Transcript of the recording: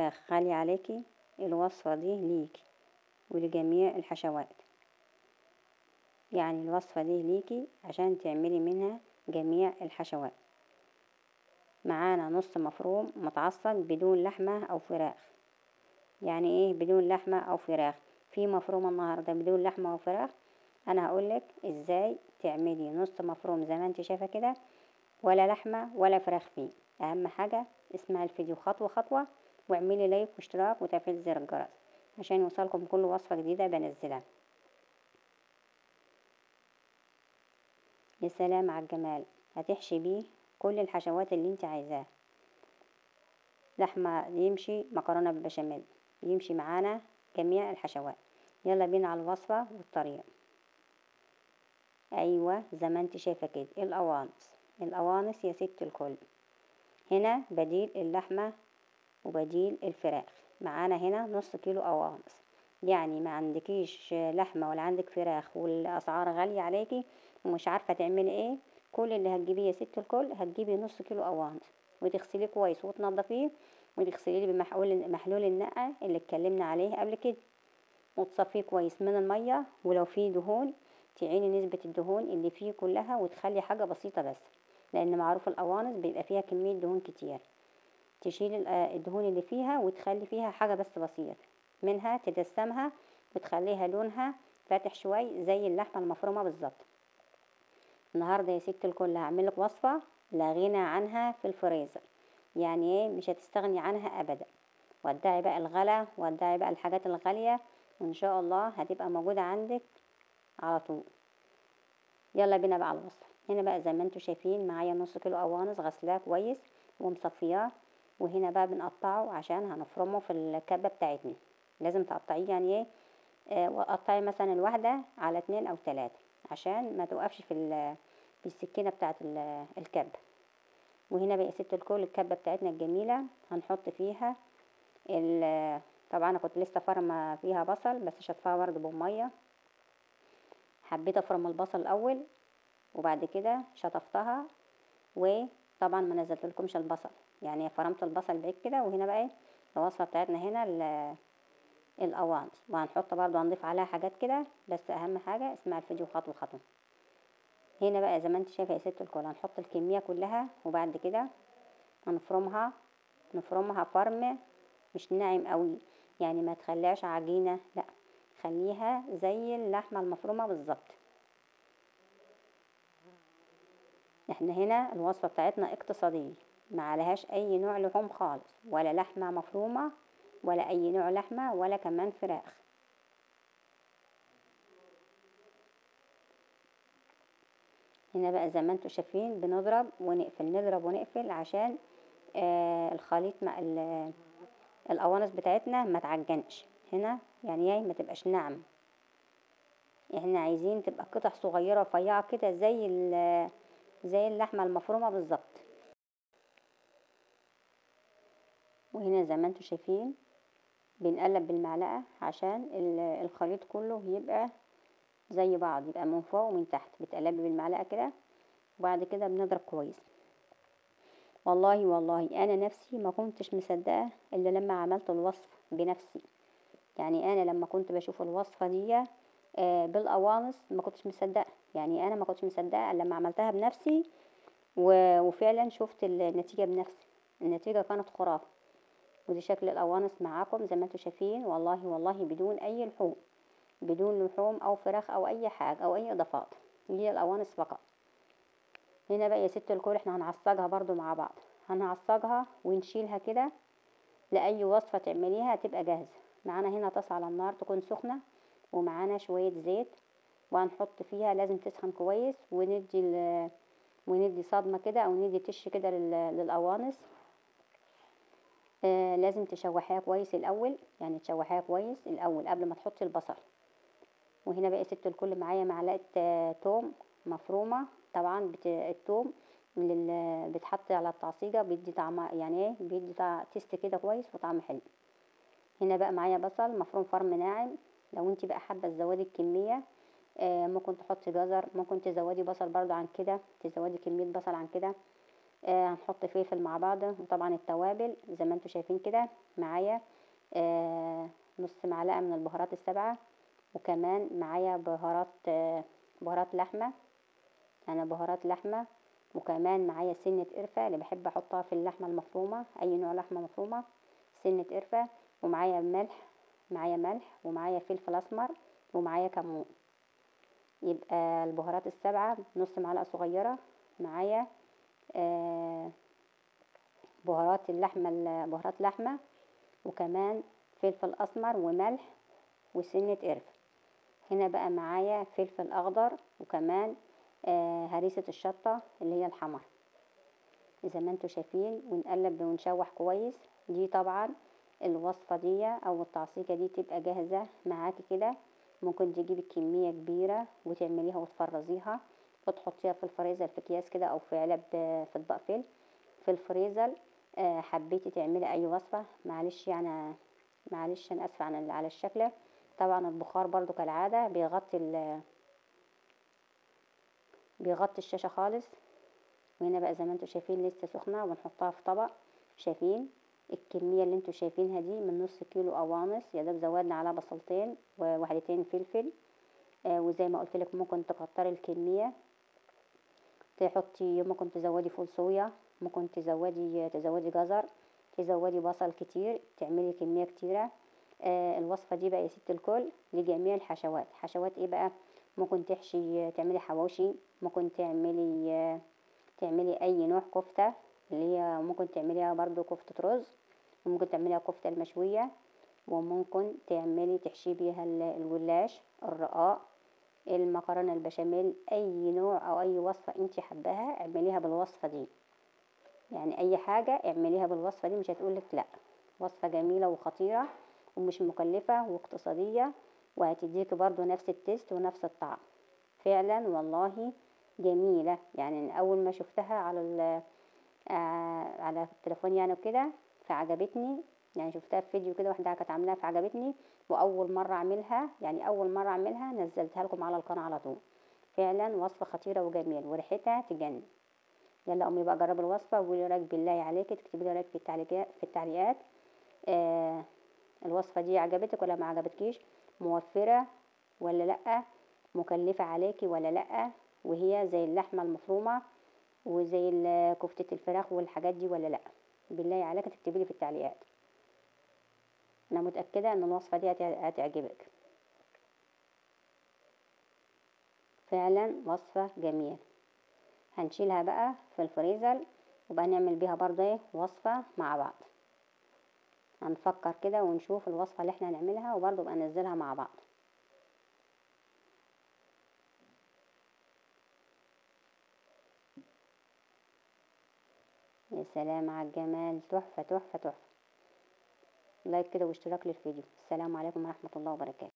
والفراخ غالية عليكي، الوصفة دي ليكي ولجميع الحشوات. يعني الوصفة دي ليكي عشان تعملي منها جميع الحشوات. معانا نص مفروم متعصج بدون لحمة او فراخ. يعني ايه بدون لحمة او فراخ؟ في مفروم النهاردة بدون لحمة وفراخ. انا هقولك ازاي تعملي نص مفروم زي ما انت شايفة كده، ولا لحمة ولا فراخ فيه. اهم حاجة اسمعي الفيديو خطوة خطوة، واعملي لايك واشتراك وتفعيل زر الجرس عشان يوصلكم كل وصفة جديدة بنزلها. يا سلام على الجمال، هتحشي بيه كل الحشوات اللي انت عايزاها. لحمة يمشي، مكرونة بالبشاميل يمشي، معانا جميع الحشوات. يلا بينا على الوصفة والطريقة. ايوه زي ما انت شايفة كده، القوانص، القوانص يا ست الكل. هنا بديل اللحمة وبديل الفراخ. معانا هنا نص كيلو قوانص. يعني ما عندكيش لحمة ولا عندك فراخ والاسعار غالية عليكي ومش عارفة تعملي ايه، كل اللي هتجيبيه يا ست الكل هتجيبي نص كيلو قوانص، وتغسليه كويس وتنضفيه، وتغسليه بمحلول النقع اللي اتكلمنا عليه قبل كده، وتصفية كويس من المية، ولو فيه دهون تعيني نسبة الدهون اللي فيه كلها وتخلي حاجة بسيطة بس، لان معروف القوانص بيبقى فيها كمية دهون كتير. تشيل الدهون اللي فيها وتخلي فيها حاجة بس بسيطة منها، تدسمها وتخليها لونها فاتح شوي زي اللحمة المفرومة بالظبط. النهاردة يا ست الكل هعملك وصفة لا غنى عنها في الفريزر، يعني ايه مش هتستغني عنها ابدا. ودعي بقى الغلا، ودعي بقى الحاجات الغالية، وان شاء الله هتبقى موجودة عندك على طول. يلا بينا بقى على الوصفة. هنا بقى زي ما انتم شايفين معايا نص كيلو قوانص غسلاه كويس ومصفياه، وهنا بقى بنقطعه عشان هنفرمه في الكبة بتاعتنا. لازم تقطعيه يعني ايه، وقطعي مثلا الواحدة على 2 أو 3 عشان ما توقفش في السكينة بتاعت الكبة. وهنا بقى يا ست الكل الكبة بتاعتنا الجميلة هنحط فيها طبعا انا كنت لسه فرمة فيها بصل، بس شطفها برده بمية. حبيت افرم البصل الاول وبعد كده شطفتها، وطبعا ما نزلتلكمش البصل، يعني فرمت البصل بعيد كده. وهنا بقى ايه الوصفة بتاعتنا هنا القوانص، وهنحط برضو هنضيف عليها حاجات كده، بس اهم حاجة اسمع الفيديو خطوة خطوة. هنا بقى زي ما انت شايفه يا ست الكل هنحط الكمية كلها، وبعد كده هنفرمها، نفرمها فرم مش ناعم قوي، يعني ما تخليهاش عجينه، لا خليها زي اللحمة المفرومه بالظبط. احنا هنا الوصفة بتاعتنا اقتصادية، ما عليهاش اي نوع لحوم خالص، ولا لحمه مفرومه ولا اي نوع لحمه ولا كمان فراخ. هنا بقى زي ما انتم شايفين بنضرب ونقفل، نضرب ونقفل عشان الخليط مع القوانص بتاعتنا ما تعجنش. هنا يعني ايه ما تبقاش ناعمة، احنا عايزين تبقى قطع صغيرة رفيعة كده زي اللحمة المفرومه بالظبط. وهنا زي ما انتم شايفين بنقلب بالمعلقه عشان الخليط كله يبقى زي بعض، يبقى من فوق ومن تحت. بتقلبي بالمعلقه كده، وبعد كده بنضرب كويس. والله والله انا نفسي ما كنتش مصدقه الا لما عملت الوصفة بنفسي. يعني انا لما كنت بشوف الوصفة دي بالقوانص ما كنتش مصدقه، يعني انا ما كنتش مصدقه الا لما عملتها بنفسي، وفعلا شفت النتيجة بنفسي. النتيجة كانت خرافه. ودي شكل القوانص معاكم زي ما انتم شايفين، والله والله بدون اي لحوم، بدون لحوم او فراخ او اي حاجة او اي اضافات، هي القوانص فقط. هنا بقى يا ست الكل احنا هنعصجها برضو مع بعض، هنعصجها ونشيلها كده لاي وصفه تعمليها تبقى جاهزة. معانا هنا طاسه على النار تكون سخنة، ومعانا شوية زيت، وهنحط فيها، لازم تسخن كويس، وندي صدمة كده او ندي تش كده للقوانص. لازم تشوحيها كويس الاول، يعني تشوحيها كويس الاول قبل ما تحطي البصل. وهنا بقى ست الكل معايا معلقه توم مفرومه. طبعا التوم بتحط على التعصيجه بيدي طعم، يعني ايه بيدي taste كده كويس وطعم حلو. هنا بقى معايا بصل مفروم فرم ناعم. لو انت بقى حابة تزودي الكمية ممكن تحطي جزر، ممكن تزودي بصل برضو عن كده، تزودي كمية بصل عن كده. هنحط فلفل مع بعض، وطبعا التوابل زي ما انتم شايفين كده معايا نص معلقه من البهارات السبعة، وكمان معايا بهارات لحمه، انا بهارات لحمه، وكمان معايا سنة قرفه اللي بحب احطها في اللحمة المفرومه، اي نوع لحمه مفرومه، سنة قرفه، ومعايا ملح، ومعايا فلفل اسمر، ومعايا كمون. يبقى البهارات السبعة نص معلقه صغيرة، معايا بهارات اللحمة، بهارات لحمه، وكمان فلفل اسمر وملح وسنة قرفه. هنا بقى معايا فلفل اخضر، وكمان هريسه الشطه اللي هي الحمر زي ما انتم شايفين. ونقلب ونشوح كويس. دي طبعا الوصفة دي او التعصيجه دي تبقى جاهزة معاكي كده، ممكن تجيبي كمية كبيرة وتعمليها وتفرزيها وتحطيها في الفريزر في اكياس كده، او في علب في اطباق فيل في الفريزر. حبيتي تعملي اي وصفه، معلش يعني معلش انا اسفه على الشكل. طبعا البخار برضو كالعادة بيغطي الشاشة خالص. وهنا بقى زي ما انتم شايفين لسه سخنة، ونحطها في طبق. شايفين الكمية اللي انتم شايفينها دي من نص كيلو قوانص، يا دوب زودنا عليها بصلتين ووحدتين فلفل. وزي ما قلت لك ممكن تكتري الكمية، تحطي ممكن تزودي فول صويا، ممكن تزودي جزر، تزودي بصل كتير، تعملي كمية كتيرة. الوصفة دي بقى يا ست الكل لجميع الحشوات. حشوات ايه بقى؟ ممكن تحشي، تعملي حواوشي، ممكن تعملي اي نوع كفته اللي هي ممكن تعمليها برضو كفته رز، وممكن تعمليها كفته المشويه، وممكن تعملي تحشي بيها الجلاش، الرقاق، المكرونه البشاميل، اي نوع او اي وصفه انت حباها اعمليها بالوصفه دي. يعني اي حاجة اعمليها بالوصفه دي مش هتقولك لا. وصفه جميلة وخطيرة ومش مكلفة واقتصادية، وهتديكي برضو نفس ال taste ونفس الطعم. فعلا والله جميلة. يعني اول ما شفتها على على التليفون يعني وكده فعجبتني، يعني شفتها في فيديو كده واحدة كانت عاملاها فعجبتني، واول مرة اعملها، يعني اول مرة اعملها نزلتها لكم على القناة على طول. فعلا وصفه خطيرة وجميلة وريحتها تجنن. يلا امي بقى جربي الوصفة وقولي رايك بالله عليكي، تكتبي لي رايك في التعليقات. الوصفة دي عجبتك ولا ما عجبتكيش؟ موفره ولا لا؟ مكلفة عليكي ولا لا؟ وهي زي اللحمة المفرومه وزي كفته الفراخ والحاجات دي ولا لا؟ بالله عليك تكتبي لي في التعليقات. انا متاكدة ان الوصفة دي هتعجبك، فعلا وصفه جميلة. هنشيلها بقى في الفريزر وبقى نعمل بيها برضه ايه وصفه مع بعض. هنفكر كده ونشوف الوصفة اللي احنا هنعملها وبرضه بقى ننزلها مع بعض. يا سلام على الجمال، تحفة تحفة تحفة. لايك كده واشتراك للفيديو. السلام عليكم ورحمة الله وبركاته.